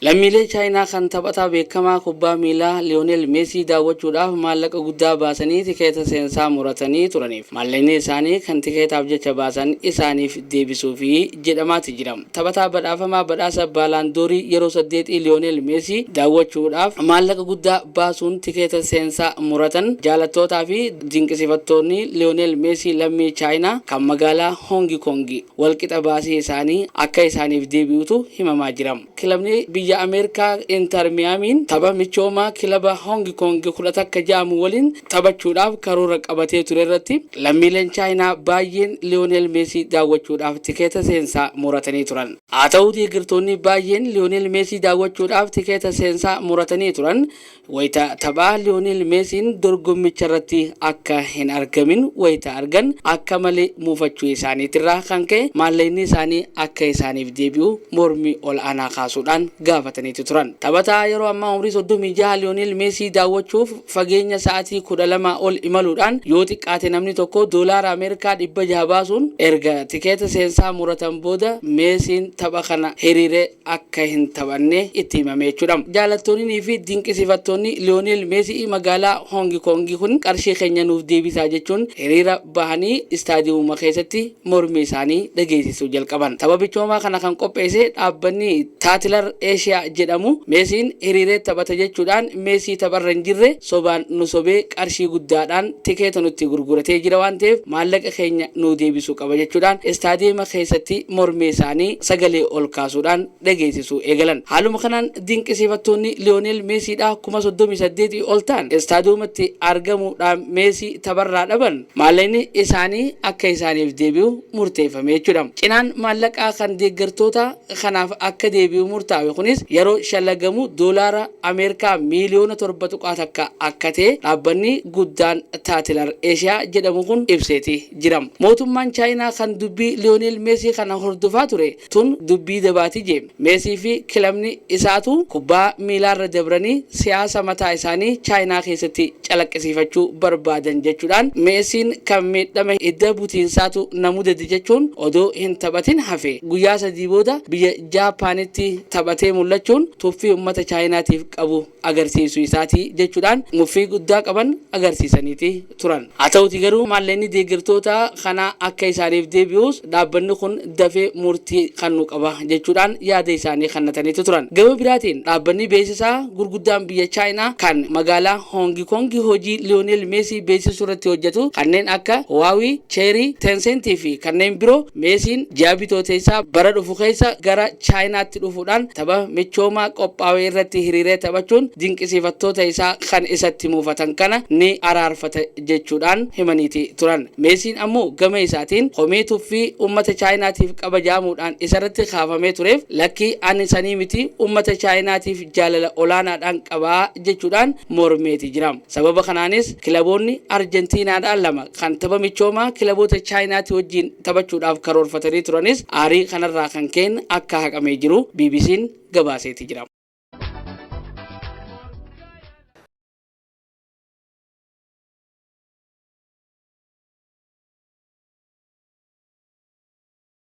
Lammiilee Chaayinaa kan taphataa beekamaa kubbaa miilaa Liyoonel Meesii daawwachuudhaaf maallaqa guddaa baasanii tikeeta seensaa muratanii turaniif maallaqni isaanii kan tikeetaaf jecha baasan isaaniif deebisuufi jedhamaati jira. Taphataa badhaafamaa badhaasa Baalaandoorii yeroo saddeetii Liyoonel Meesii daawwachuudhaaf maallaqa guddaa baasuun tikeeta seensaa muratan jaalattootaa fi dinqisiifattoonni Liyoonel Meesii lammii Chaayinaa kan magaalaa Hoongi Koongi walqixa baasii isaanii akka isaaniif deebi'utu himamaa jira. Kilabni biyya Ameerikaa Intar Miyaamiin tapha michoomaa kilaba Hoong Koong 11 ja'amu waliin taphachuudhaaf karoora qabatee ture irratti lammiileen Chaayinaa baay'een Liyoonel Meesii daawwachuudhaaf tikeeta seensaa muratanii turan. Haa ta'uu deeggartoonni baay'een Liyoonel Meesii daawwachuudhaaf tikeeta seensaa muratanii turan wayita taphaa Liyoonel Meesiin dorgommicha irratti akka hin argamin wayita argan akka malee muufachuu isaaniitirraa kan ka'e maallaqni isaanii akka isaaniif deebi'u mormii ol aanaa kaasuudhaan gaafataniitu turan. Taphataa yeroo ammaa umrii 36 Liyoonel Meesii daawwachuuf fageenya sa'atii 12 ol imaluudhaan yoo xiqqaate namni tokko doolaara Ameerikaa 600 baasuun erga tikeeta seensaa muratan booda Meesiin tapha kana hiriiree akka hin taphanne itti himame jechuudha. Jaalattoonnii fi dinqisiifattoonni Liyoonel Meesii magaalaa Hoongi Koongi kun qarshii keenya nuuf deebisaa jechuun hiriira bahanii istaadiyoomuma keessatti mormii isaanii dhageessisuu jalqaban. Tapha michoomaa kana kan qopheesse dhaabbanni Taatilar Eeshiyaa jedhamu Meesiin hiriiree taphata jechuudhaan Meesii tapharra hin jirre sobaan nu sobee qarshii guddaadhaan tikeeta nutti gurguratee jira waan ta'eef maallaqa keenya nuu deebisuu qaba jechuudhaan istaadiyeema keessatti mormii isaanii sagalee ol kaasuudhaan dhageessisuu eegalan. Haaluma kanaan dinqisiifattoonni Liyoonel Meesiidhaa 38,000 ol ta'an istaadiyoomatti argamuudhaan Meesii tapharraa dhaban maallaqni isaanii akka isaaniif deebi'u murteeffame jechuudha. Cinaan maallaqaa kan deeggartoota kanaaf akka deebi'u murtaawe kunis yeroo shallagamu doolaara Ameerikaa miiliyoona 7.1 akka ta'e dhaabbanni guddaan Taatilar Eeshiyaa jedhamu kun ibseeti jira. Mootummaan Chaayinaa kan dubbii Liyoonel Meesii kana hordofaa ture tun dubbii dabaati jee. Meesii fi kilabni isaatu kubbaa miilaarra dabranii siyaasa mataa isaanii Chaayinaa keessatti calaqqisiifachuu barbaadan jechuudhaan Meesiin kan miidhama hidda butiinsaatu na mudate jechuun odoo hin taphatin hafe guyyaa 3 booda biyya Jaappaanitti taphatee mul'achuun tuffii ummata Chaayinaatiif qabu agarsiisuu isaati jechuudhaan muffii guddaa qaban agarsiisaniiti turan. Haa ta'uutii garuu maallaqni deeggartoota kanaa akka isaaniif deebi'us dhaabbanni kun dafee murtii kannuu qaba jechuudhaan yaada isaanii kannataniitu turan. Gama biraatiin dhaabbanni beeksisaa gurguddaan biyya Chaayinaa kan magaalaa Hoongi Koongi hojii Liyoonel Meesii beeksisuu irratti hojjetu kanneen akka Huwaawii, Cheerii, Teenseentii fi kanneen biroo Meesiin ji'a Bitooteessaa bara dhufu keessa gara Chaayinaatti dhufuudhaan tapha michoomaa qophaawe irratti hiriiree taphachuun dinqisiifattoota isaa kan isatti muufatan kana ni araarfata jechuudhaan himaniiti turan. Meesiin ammoo gama isaatiin komii tuffii ummata Chaayinaatiif qaba ja'amuudhaan isarratti kaafamee tureef lakkii ani sanii miti ummata Chaayinaatiif jaalala olaanaadhaan qaba jechuudhaan mormeeti jira. Sababa kanaanis kilaboonni Arjentiinaadhaa lama kan tapha michoomaa kilaboota Chaayinaatii wajjiin taphachuudhaaf karoorfatanii turanis aarii kanarraa kan ka'een akka haqamee jiru BBCn gabaaseeti jira.